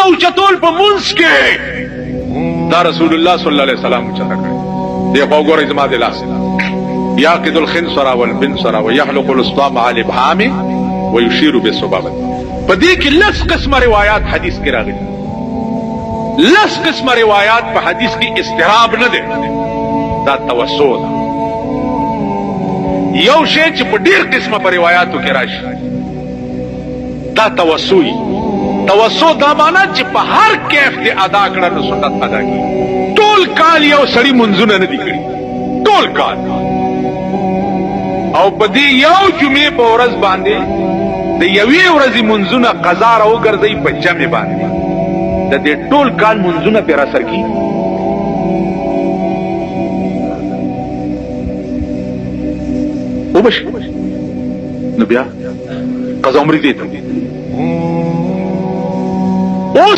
ګوته اوچتول په مونځ کې دا رسول الله صلی الله علیه وسلم اوچته کړې. دې خوا وګورئ زما د لاس. يعقد الخنصر والبنصر ويحلق الوسطى مع الابهام ويشير بالسبابة. په دې کې لس قسمه روایات حدیث کې راغلي. لس قسمه روایات په حدیث کې اضطراب نه دی، دا توسع ده. یو شی چې په ډیر قسمه په روایاتو کې راشي دا توسع وي. توسع دا معنا چې په هر کیف دې ادا کړه نو سنت ادا کیږي. ټول کال یو سړي منځونه نه دي کړي، ټول کال، او په دې یو جمعې په ورځ باندې د یوې ورځې منځونه قضا راوګرځي په جمع باندې، د دې ټول کال منځونه پرې را سر کیږي. وبشي نو بیا قضا عمرې دې ته اوس.